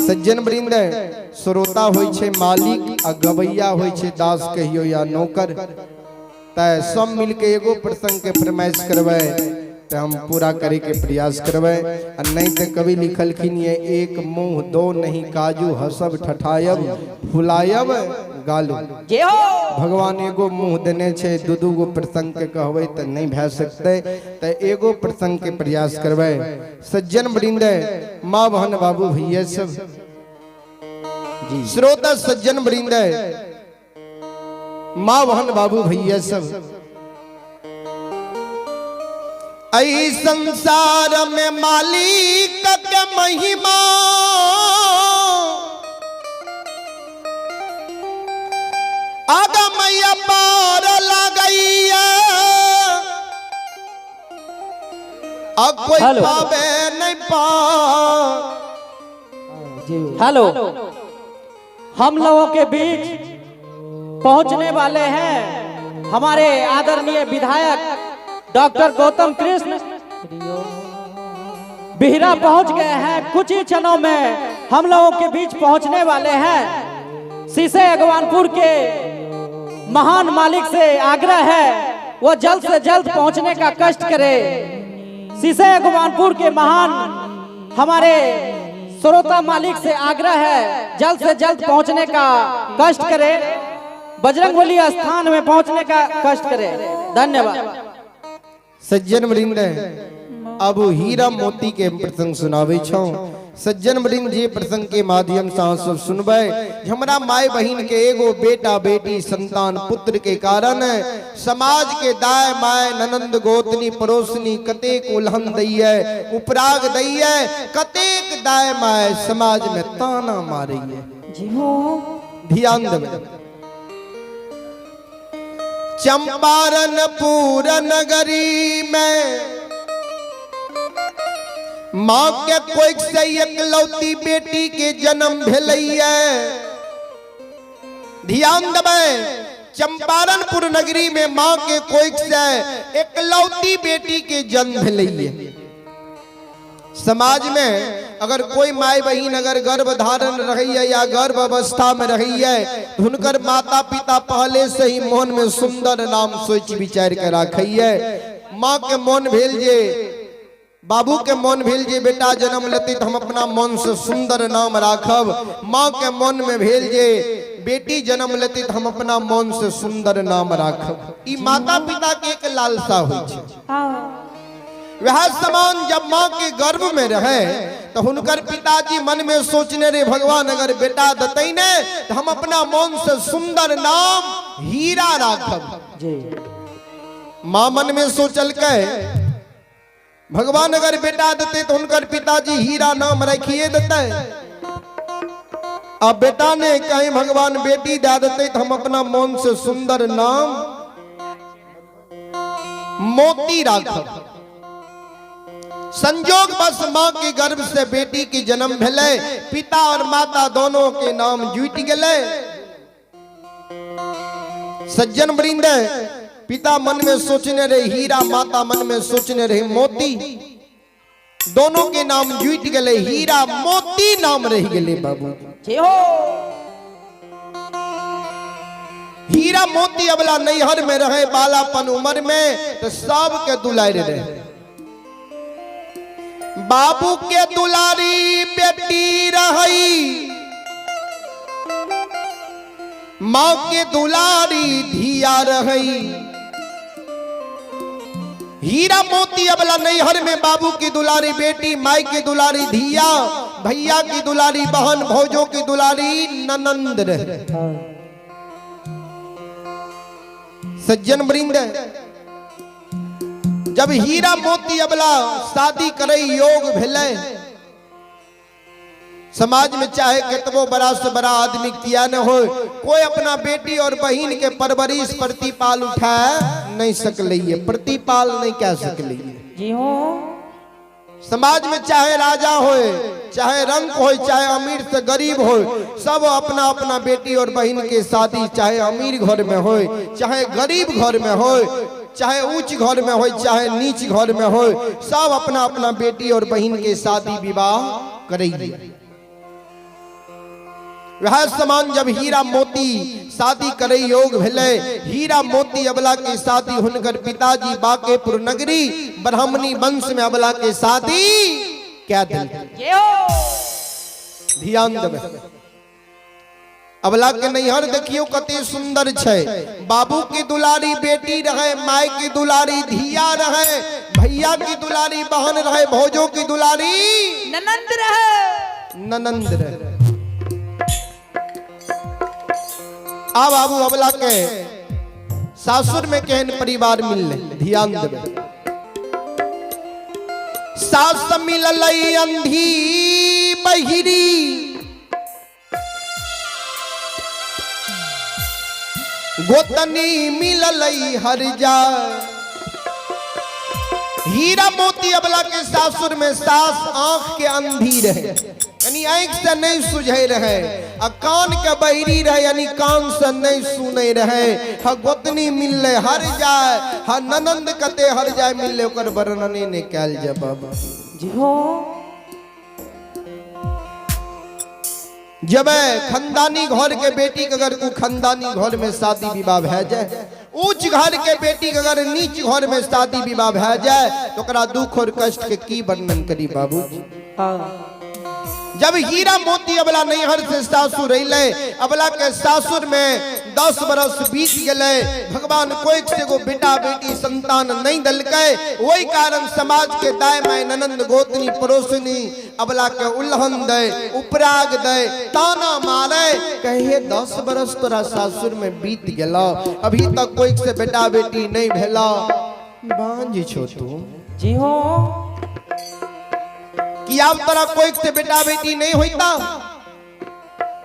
सज्जन वृंद, श्रोता होइ छै मालिक आ गवैया होइ छै दास कहियो या नौकर। त सब मिलके एगो प्रसंग के फरमाइश करबै तऽ हम पूरा करे के प्रयास करबै। आ नहीं तऽ कवि लिखलखिन ये, एक मुंह दो नहीं काजू, हसब ठठायब फुलायब गालू। जय हो। भगवान एगो मुंह देने छै, दू दू गो प्रसंग के कहबै तऽ नहीं भए सकतै, तऽ एगो प्रसंग के प्रयास करबै। सज्जन वृंद, माँ बहन बाबू भैया सब जी, श्रोता सज्जन वृंद, माँ बहन बाबू भैया सब, ऐ संसार में मालिक के महिमा आगम पार लगैया, अब कोई हेलो। पावे नहीं पा। हेलो, हम लोगों के बीच पहुंचने वाले हैं हमारे आदरणीय विधायक डॉक्टर गौतम कृष्ण बिहरा पहुंच गए हैं। कुछ ही क्षणों में हम लोगों के बीच पहुंचने वाले हैं। शीशे अगवानपुर के महान मालिक से आग्रह है, वो जल्द से जल्द पहुंचने का कष्ट करे। शीशे अगवानपुर के महान हमारे श्रोता मालिक से आग्रह है, जल्द से जल्द पहुंचने का कष्ट करे, बजरंगबली स्थान में पहुंचने का कष्ट करे। धन्यवाद। सज्जन वृंद, अब हीरा मोती के प्रसंग सुनाबै छौ। सज्जन वृंद, जे प्रसंग के माध्यम से अहाँ सब सुनबै, जे हमरा माय बहिन के एगो बेटा बेटी संतान पुत्र के कारण समाज के दाय my ननंद गोतनी पड़ोसनी कतेक उल्हन दैये, उपराग दैये, कतेक दाय my समाज में ताना मारैये। ध्यान देबै। चंपारणपुर नगरी में माँ के कोई से एकलौती बेटी के जन्म भेलैये। ध्यान देबै, चंपारणपुर नगरी में माँ के कोई से एकलौती बेटी के जन्म भेलैये। समाज में अगर कोई माय बहिन अगर गर्भ धारण रही है या गर्भ अवस्था में रही है, तो हुनकर माता पिता पहले से ही मन में सुंदर नाम सोच विचार के राखैये। माँ के मन भेल जे, बाबू के मन भेल जे बेटा जन्म लेते तो हम अपना मन से सुंदर नाम राखब। माँ के मन में भेल जे बेटी जन्म लेते तो हम अपना मन से सुंदर नाम राखब। ई माता पिता के एक लालसा होइ छै। वह समान जब माँ के गर्भ में रहे तो हुनकर पिताजी मन में सोचने रे, भगवान अगर बेटा दतई ने तो हम अपना मन से सुंदर नाम हीरा राखब। माँ मन में सोचल के, भगवान अगर बेटा देते तो हुनकर पिताजी हीरा नाम रखिए देते। अब बेटा ने कहीं भगवान बेटी दे देते तो हम अपना मन से सुंदर नाम मोती राखब। संजोग बस माँ के गर्भ से बेटी की जन्म भेले, पिता और माता दोनों के नाम जुटि गेले। सज्जन वृंद, पिता मन में सोचने रहे हीरा, माता मन में सोचने रहे मोती, दोनों के नाम जुटि गेले, हीरा मोती नाम रह गेले बाबू। जय हो। हीरा मोती अबला नैहर में रहे बालापन उम्र में तो सबके दुलार रहे। बाबू के दुलारी बेटी रही, माँ के दुलारी धिया रही। हीरा मोती अबला नैहर में बाबू की दुलारी बेटी, माई की दुलारी धिया, भैया की दुलारी बहन, भौजों की दुलारी ननंद रहे। सज्जन वृंद, जब हीरा मोती अबला शादी करे योग भेलै, समाज में चाहे कितबो बड़ा से बड़ा आदमी किया न हो, कोई अपना बेटी और बहन के परवरिश प्रतिपाल उठा नहीं सकलिए, प्रतिपाल नहीं कह सकलिए। जी हो। समाज में चाहे राजा होए, चाहे रंक होए, चाहे अमीर से गरीब होए, सब अपना अपना बेटी और बहन के शादी चाहे अमीर घर में होए, चाहे गरीब घर में होए, चाहे ऊंच घर में होए, चाहे नीच घर में होए, सब अपना अपना बेटी और बहन के शादी विवाह करेगी। वएह समान जब हीरा मोती शादी करे योग भेलै, हीरा मोती अबला के शादी हुनकर पिताजी बांकेपुर नगरी ब्राह्मणी वंश में अबला के शादी कह देलकै। ध्यान देबै, अबला के नैहर देखियो कते सुंदर छै। बाबू की दुलारी बेटी रहे, माय की दुलारी धिया रहे, भैया की दुलारी बहन रहे, भौजो की दुलारी ननंद रहे, ननंद रहे। आब आबू अबला के सासुर में केहन परिवार मिलले, ध्यान देबै। सास मिललै अंधी बहिरी, गोतनी मिललै हर जा। हीरा मोती अबला के सासुर में सास आंख के अंधी रहे, यानी आंख से नहीं सुझे रहे, आ कान के बहरी रहे, यानी कान से नहीं सुने रहे। ह गोतनी मिलले हर जाए, ह ननंद कते हर जाए मिलले, ओकर वर्णने नहीं कैल जाए बाबा। जी हो। जब खानदानी घर के बेटी के अगर उ खानदानी घर में शादी विवाह भए जाए, ऊंच घर के बेटी के अगर नीच घर में शादी विवाह भए जाए, तो ओकरा दुख और कष्ट के की वर्णन करी बाबूजी। हाँ। जब हीरा मोती अबला नैहर से सासुर अइलै, अबला के सासुर में 10 बरस बीत गेलै, भगवान कोई से एगो बेटा बेटी संतान नहीं दलकै। वही कारण समाज के दाय माय ननंद गोतनी पड़ोसनी अबला के उल्हन दे, उपराग दे, ताना मारे, कहे 10 बरस तोरा सासुर में बीत गेलो, अभी तक कोई से बेटा बेटी नहीं भेला, बांझ छो तू। जी हो। कि अब तोरा कोई से बेटा बेटी नहीं होता।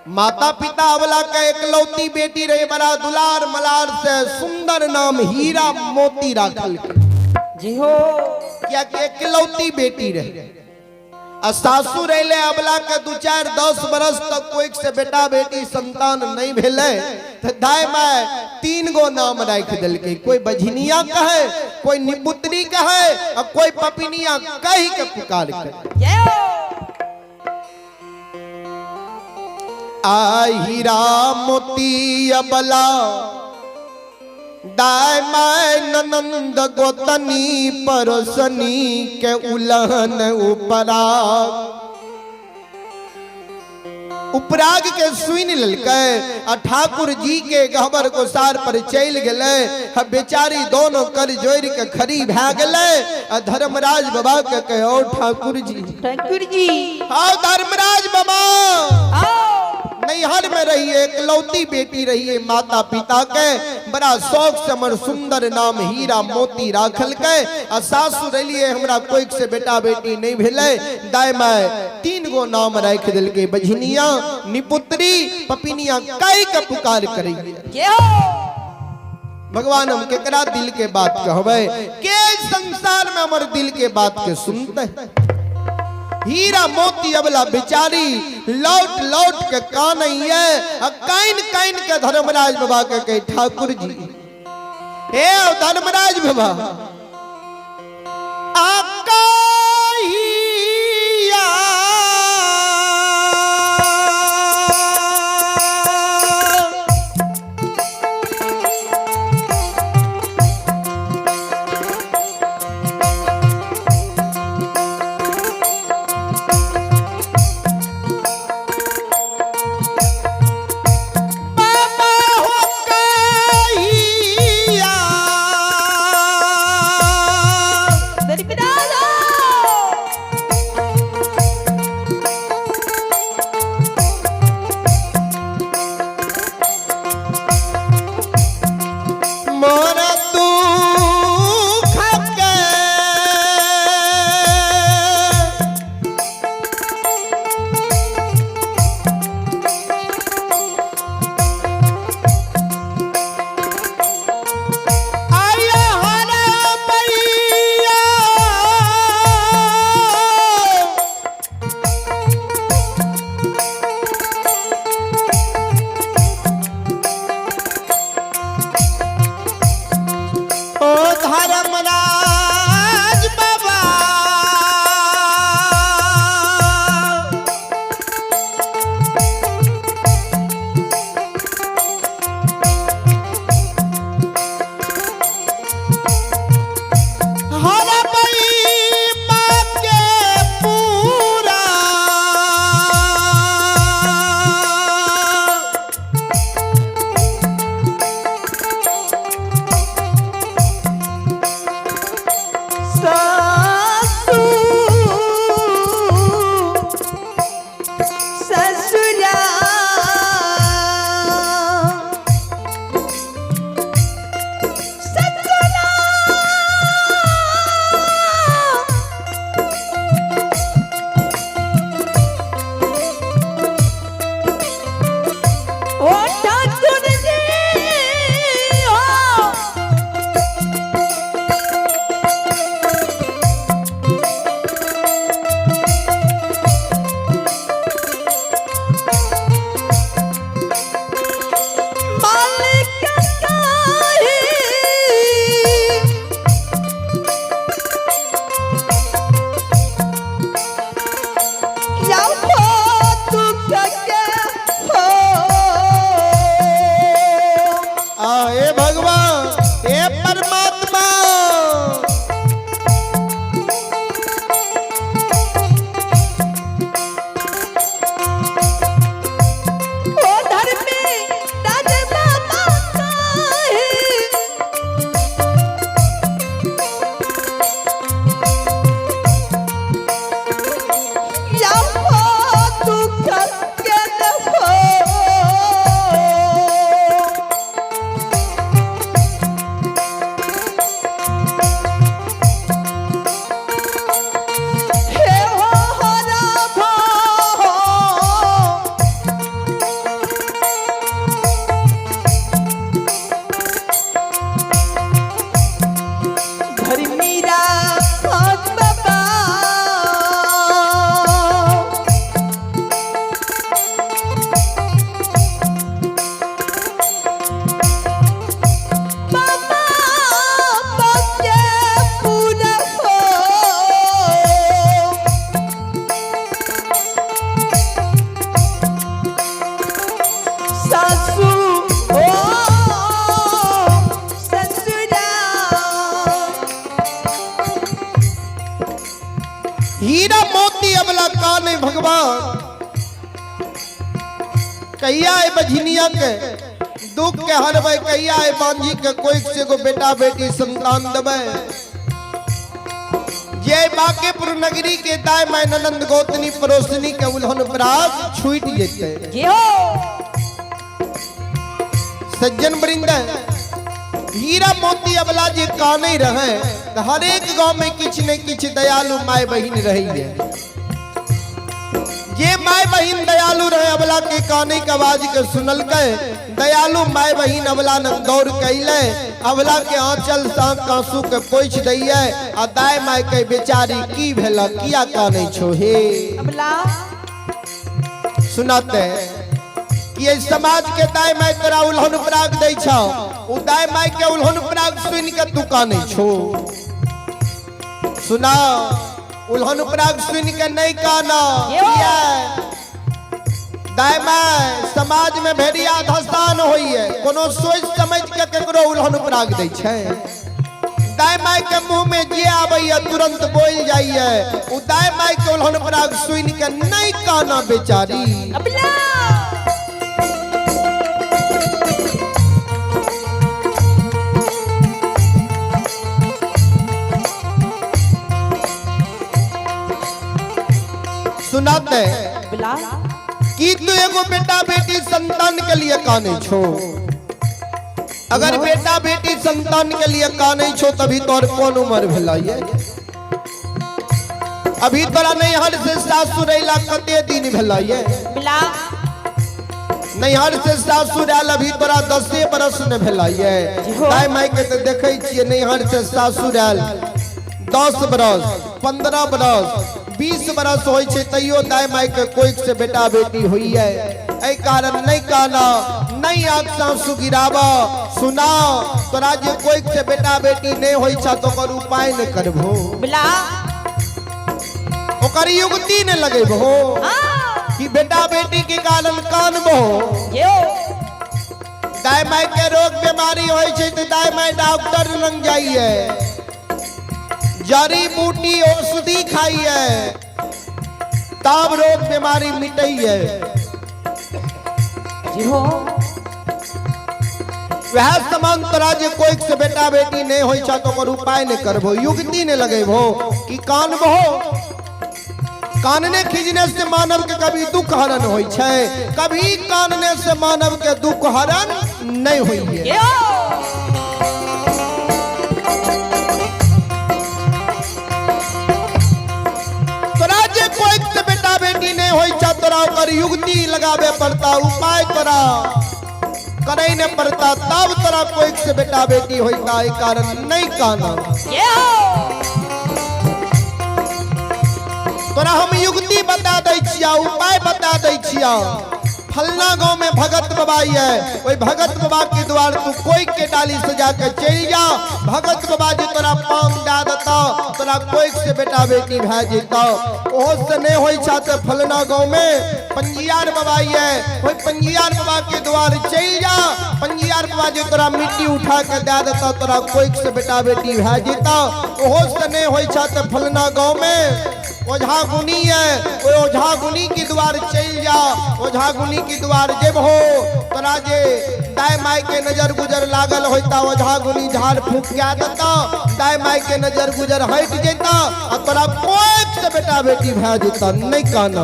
माता पिता अबला के एकलौती बेटी रहे, बड़ा दुलार मलार से सुंदर नाम हीरा मोती राखल के। जी हो। क्या कि एकलौती बेटी रहे, आ सासुर अइले अबला के 2-4-10 बरस तक कोई से बेटा बेटी संतान नहीं भेलै, तो दाय my 3 गो नाम राखि देलकै। कोई बझनिया कहे, कोई निपुत्री कहे, आ कोई पपिनिया कहि के पुकार के। आ हीरा मोती अबला दाय my ननंद गोतनी परोसनी के उलहन उपराग। उपराग के सुन लेलकै आ ठाकुर जी के गहबर गोसार पर चलि गेलै। आ बेचारी दोनों कर जोड़ के खड़ी भए गेलै आ धर्मराज बाबा के कहे, ओ ठाकुर जी, ठाकुर जी, आओ धर्मराज बाबा, आओ। नैहर में रहिए, एकलौती बेटी रहिए, माता पिता के बड़ा शौक से हमर सुंदर नाम हीरा मोती राखल के, आ सासु रहिए हमरा कोई से बेटा बेटी नहीं भेलै, दाय my 3 गो नाम राखि देलकै, बझनिया निपुत्री पपिनिया कई के पुकार करिए। के हो? भगवान हम केकरा दिल के बात कहबै, के संसार में हमर दिल के बात के सुनते। हीरा मोती अबला बेचारी लौट लौट के कानैया आ काइन काइन के धर्मराज बाबा के कहे, ठाकुर जी, हे धर्मराज बाबा, आकाहिया बाबा हो कहिया मेरी पिता। ससुरा ससुरा ओ ठाकुर जी हो। मालिक काहे या हो दुख के हो। आ हे भगवान, हे परमात्मा, ओ धर्मी राज बाबा काहे या हो दुख के हो। हे हो राधो धर्मीरा बाबा बाबा बके पूरा हो। सासू ओ ससुरा हीरा मोती अबला का नहीं भगवान, कहिया है बझनिया के दुख के हरबै, कहिया है बांझी के कोई से को बेटा बेटी संतान देबै। जे बाकेपुर नगरी के दाय my ननंद गौतनी पड़ोसनी के उल्हन बराज छूट जेते। जे हो। सज्जन वृंद, हीरा मोती अबला जे का नहीं रहे तो हर एक गांव में किछ न किछ दयालु my बहिन रही है। जे my बहिन दयालु रहे अबला के काने के आवाज के सुनल के दयालु my बहिन अबला न दौड़ कैले, अबला के आंचल सा कांसू के पोछ दैये आ दाय my के बेचारी की भेला किया काने छो हे। अबला सुनाते कि ये समाज के दाय my तोरा उल्हन पराग दै छौ, उ दाय my के उल्हन पराग सुन के तू काने छो। सुना, उल्हन पराग सुन के नहीं काना। किया दाय my समाज में भेड़िया धसान होइए, कोनो सोच समझ के केकरो उल्हन पराग दै छै। दाय my के मुंह में जे आबैया तुरंत बोल जाइए, उ दाय my के उल्हन पराग सुन के नहीं काना बेचारी। अबला सुनाते अबला कि तू एगो बेटा बेटी संतान के लिए काने छो। अगर बेटा बेटी संतान के लिए काने छो तभी तोर कौन उम्र भेला ये? अभी तोरा नैहर से सासुर अइला कते दिन भेला ये? अबला नैहर से सासुर आयल अभी तोरा 10 बरस न भेला ये। दाय my के तो देखै छियै नैहर से सासुर आयल 10 बरस 15 बरस 20 बरस होइ छै तैयो दाय my के कोई से बेटा बेटी होइए। एहि कारण नहीं कहना, नहीं आँख सासु गिराब। सुना, तोरा जे कोई से बेटा बेटी नहीं होइ छ तो ओकर उपाय नहीं करबो, अबला ओकर युक्ति नहीं लगेबो कि बेटा बेटी के कारण कानबो। जे हो। दाय my के रोग बीमारी होइ छै तो दाय my doctor लग जाइए, जड़ी बूटी औषधि खाइए तब रोग बीमारी मिटैये। जी हो। वह समान तोरा जे कोई से बेटा बेटी नहीं होइ छ तो ओकर उपाय नहीं करबो, युक्ति नहीं लगेबो कि कानबो। कानने खींचने से मानव के कभी दुख हरण होइ छै, कभी कानने से मानव के दुख हरण नहीं होई है। तोरा जे कोई से बेटा बेटी नहीं होई छा, तोरा ओकर युक्ति लगावे पड़ता, उपाय तोरा करे नहीं पड़ता, तब तोरा कोई से बेटा बेटी होता है। कारण नहीं काना, तोरा हम युक्ति बता दै छिया, उपाय बता दै छिया। फलना गांव में भगत बाबा है, ओई भगत बाबा के द्वार तू कोई के डाली सजा के चल जा, भगत बाबा जी तोरा पान दे देता, तोरा कोई से बेटा बेटी भए जेता। ओहो से नहीं होई छा ते फलना गांव में पंजियार बाबा है, ओई पंजियार बाबा के द्वार चल जा, पंजियार बाबा जी तोरा मिट्टी उठा के दे देता, तोरा कोई से बेटा बेटी भए जेता। ओहो से नहीं होई छा ते फलना गांव में ओझा गुनी है, ओई ओझा गुनी के द्वार चल जा, ओझा गुनी के द्वार जेबहो तोरा जे दाय माय के नजर गुजर लागल होता, ओझा गुनी झाड़ फूक के देता, दाय माय के नजर गुजर हट जेता आ तोरा कोई से बेटा बेटी भए जेता। नहीं काना।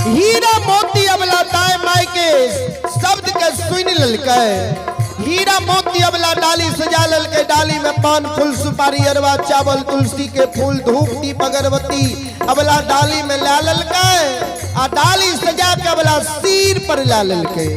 हीरा मोती अबला दाय माय के शब्द के सुन ललकै, हीरा मोती अबला डाली सजा ललकै, डाली में पान फूल सुपारी अरवा चावल तुलसी के फूल धूप दीप अगरबत्ती अबला डाली में ला ललकै आ डाली सजा के अबला सिर पर ला ललकै।